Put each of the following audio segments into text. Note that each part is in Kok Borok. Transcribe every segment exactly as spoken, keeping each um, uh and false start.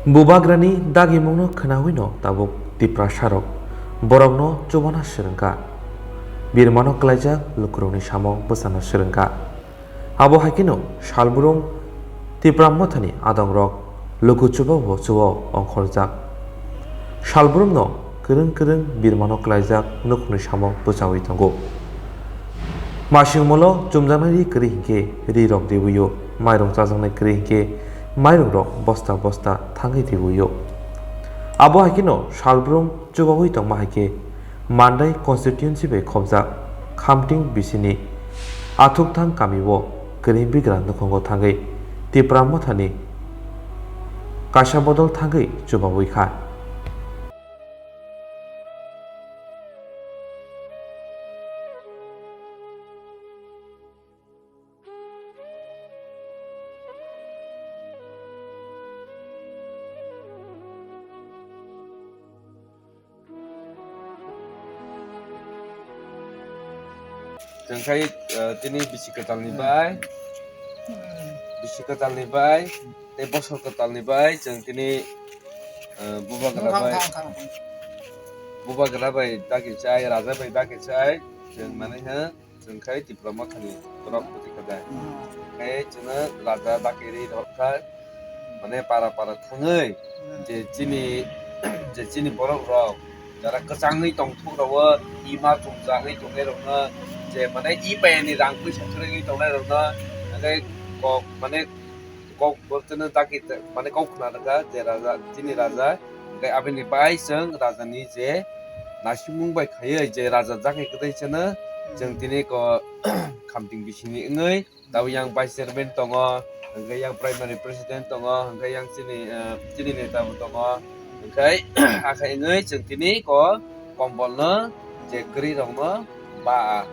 Bubagrani dagimungno khwnawino tabuk Tiprasarok borokno chubana swrwngkha, birmano klaijak lukurokni samung bwchana swrwngkha. Abo hai kheno salbrum Tipra Mothani adongrok luku chubao chubo ongkhorjak. Salbrumno kwrwng kwrwng birmano klaijak nukhungni samung bwchaui tongo. Masingmolo chumjaknai ri kwrwi hinkhe rirok dibuio, mairung chajaknai kwrwi hinkhe mairongrok bosta bosta thangwi dibuio. Abo hai kheno salbrum chubaui tongma hai khe Mandai constituency bai khobjak Khamting bisini Athukthang kamio kwrwi bigra nukhungo thangwi Tipra Mothani kaisa bodol thangwi chubaui kha. Chwng khai, eh, tini bisi kwtalni bai, bisi kwtalni bai, tei bosor kwtalni bai, chwng tini, eh, bubagra bai, bubagra bai dagi chai, raja bai dagi chai, chwng mani ha. Chwng khai Tipra Mothani borok bwtwi kwdai. Khai chwngno raja daki ri rok kha, mane para para thangwi je chini, je chini borok rok jara kwchangwi tongthok rogo, ima chumjagwi tongnai rokno, je mane i payani rang puisa kwrwngwi tongnai rokno, hwnkhe kok mane kok bo chwngno daki mane kok khna rwkha je raja, chini raja. Hwnkhe aboni bai chwng rajani je naisikmung bai khaiwi je raja jakhe kwtai chwngno chwng tini ko Khamting bisingni wngwi tabuk yang vice chairman tongo, hwnkhe yang primary president tongo, hwnkhe yang chini, eh, chini neta bo tongo. Hwnkhe akhe wngwi chwng tini ko kombolno je kwrwi rokno ba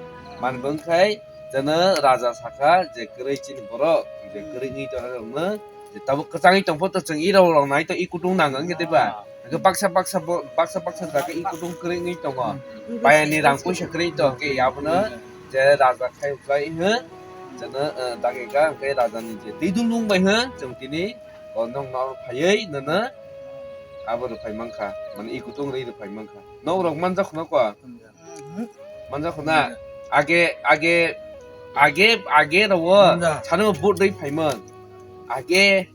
manwi wngkhai. Chwngno raja sakha je kwrwi chini borok, je kwrwi wngwi tongnai rokno, je tabuk kwchangwi tongpho to chwng i rok rok nai to i kutung nang wngkhe tei ba. Hwnkhe baksa baksa bo, baksa baksa jaga i kutung kwrwi wngwi tongo. Payani rang puisa kwrwi tong khe abono je raja khai uklai hwn. Chwngno, eh, dagi kha hwnkhe rajani je twi dulung bai hwn chwng tini o nokno phaiwi nono abo rwphai mankha, mane i kutung rwi rwphai mankha. Nok rok manjak khna kwa? Manjak khna? Age, age, age, age rogo sano vote rwi phaimang. Age.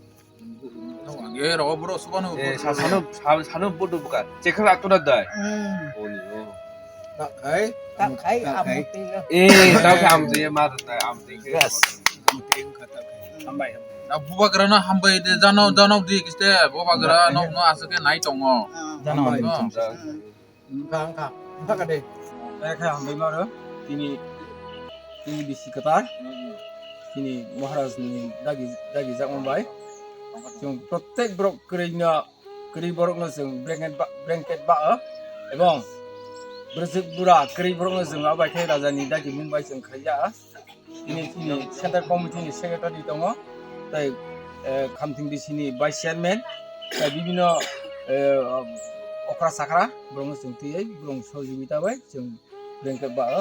Age rogo bro subano. Eh, sa-, sano, sa-, sano vote rw buka. Chekhar atura dai. Oni o. Tak khai. Tak khai, tak khai. Amtwi no. Eh, tak khai amtwi ma tak khai amtwi. Yes. Amtwi wngkha tak khai. Hambai, hambai. Na bubagrano hambai de jano, jano di kiste bubagra no, no asake nai tongo. Jano hambai. Wngkha, wngkha. Wngkha kade. Ekha hambai maro. Tini, tini bisi kwtal. Tini Maharaj ni dagi, dagi jakma bai. Chwng protek borok kwrwi no, kwrwi borok no chwng blanket ba, blanket ba o. Ebong bwswk bura kwrwi borok no chwng abai khe raja ni dagi mung bai chwng khaija. Chini, chini Central Committee ni Secretary tongo, tei, eh, Khamting D C ni Vice Chairman, tei bibino, eh, okra sakra, borokno chwng twiwi, borokni sohojogita bai chwng blanket ba o,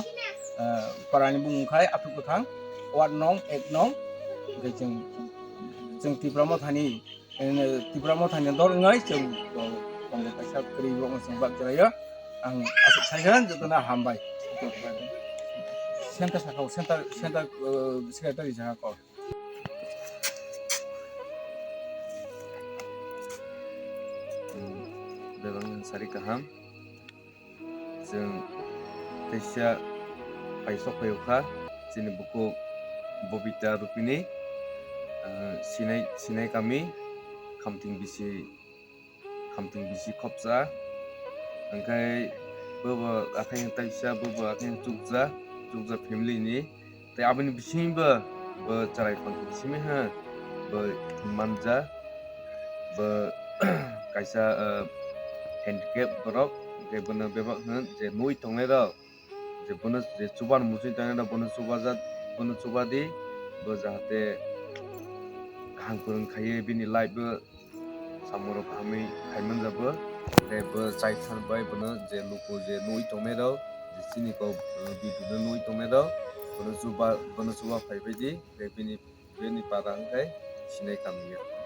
eh, parani bumung khai Athuk Kwthang, Ward nong, ek nong, hwnkhe chwng, chwng Tipra Mothani Ene Tipra Mothani dol wngnai chwng, o, tongo kaisa kwrwi borokno chwng bak jelaio. Ang aswk sai kha jotono hambai. Center sakao, center, center, o, secretary sakao. Hmm, bebak sari kaham. Chwng teisa pai sok phai kha, chini bukhuk Bobita Rupini, ah, Sinai, Sinai kami, Khamting bisi, Khamting bisi khopsa, hwnkhe bobo akhai teisa, bobo akhai chukja, chukja family ni. Tei aboni bisingo bo, bo chwrai phanti simi ha, bo manja, bo kaisa, ah, handicap borok, hwnkhe bono bebak hwn je nui tongnai rok, je bono je chuban muchung tongnai rok, bono chubaja, bono chubadi, bo jahate kaham kwrwng khaiwi bini life bo, Samung rok hamwi khai manjabo, tei bo chai san bai bono je luku je nui tongnai rok, je chini kok, eh, video no nui tongnai rok, bono chuba, bono chuba phai bai di, tei bini, bini para wngkhai Sinai kami o.